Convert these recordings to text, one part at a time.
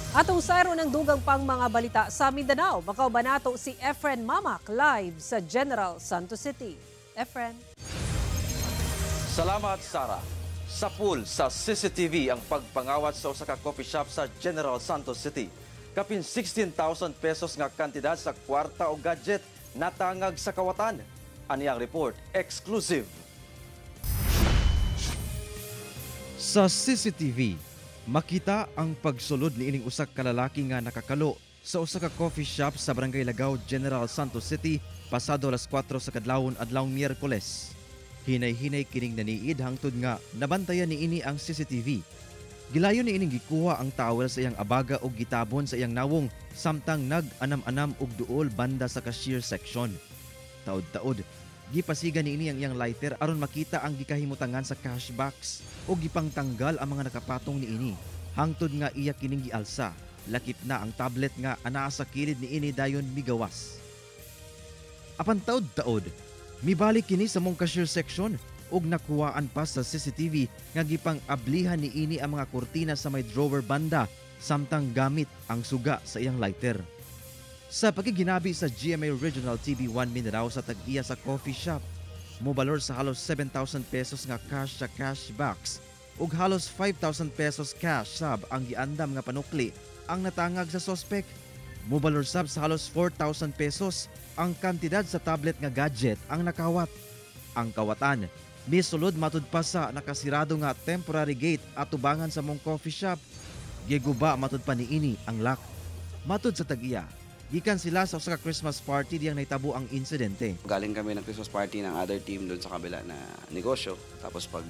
Atong sayro ng dugang pang mga balita sa Mindanao. Makauban nato si Efren Mamac live sa General Santos City. Efren. Salamat, Sara. Sapul sa CCTV ang pagpangawat sa usa ka coffee shop sa General Santos City. Kapin 16,000 pesos nga kantidad sa kwarta o gadget natangag sa kawatan. Ani ang report, exclusive. Sa CCTV, makita ang pagsulod ni ining usa ka lalaki nga nakakalo sa usa ka coffee shop sa Barangay Lagao, General Santos City, pasado alas 4 sa kadlawon adlawng Miyerkules. Hinay-hinay kining naniid hangtod nga nabantayan niini ang CCTV. Gilayon ni ining gikuha ang towel sa iyang abaga ug gitabon sa iyang nawong samtang nag-anam-anam og duol banda sa cashier section. Taod-taod, gipasiga niini ang iyang lighter aron makita ang gikahimutangan sa cash box ug gipangtanggal ang mga nakapatong niini. Hangtod nga iya kining gialsa, lakip na ang tablet nga anaa sa kilid niini dayon migawas. Apan taod-taod, mibalik kini sa mong cashier section ug nakuhaan pa sa CCTV nga gipang-ablihan niini ang mga kurtina sa may drawer banda samtang gamit ang suga sa iyang lighter. Sa pagkiginabi sa GMA Regional TV 1 Mindanao sa tag-iya sa coffee shop, mobalor sa halos 7,000 pesos nga cash sa cash box ug halos 5,000 pesos cash sab ang giandam nga panukli ang natangag sa sospek. Mobalor sab sa halos 4,000 pesos ang kantidad sa tablet nga gadget ang nakawat. Ang kawatan, misulod matud pa sa nakasirado nga temporary gate atubangan sa mong coffee shop. Giguba matud pa niini ang lock. Matud sa tag-iya, gikan sila sa usa ka Christmas party diyang nahitabo ang insidente. Galing kami ng Christmas party ng other team doon sa kabila na negosyo. Tapos pag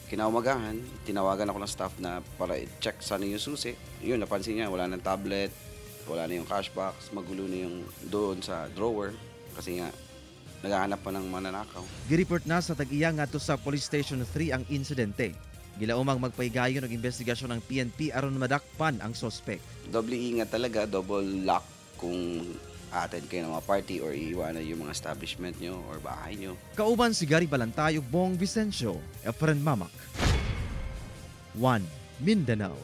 kinaumagahan, tinawagan ako ng staff na para i-check saan yung susi. Yun, napansin niya, wala ng tablet, wala na yung cash box, magulo na yung doon sa drawer. Kasi nga, naghahanap pa ng mananakaw. Gireport na sa tag-iya ngadto sa Police Station 3 ang insidente. Gilaumang magpahigayon og investigasyon ang PNP aron madakpan ang sospek. Doble ingat talaga, double lock kung attend kayo ng mga party or iiwanan yung mga establishment nyo or bahay nyo. Kauban si Gary Balantay ug Bong Vicencio, Efren Mamac. 1 Mindanao.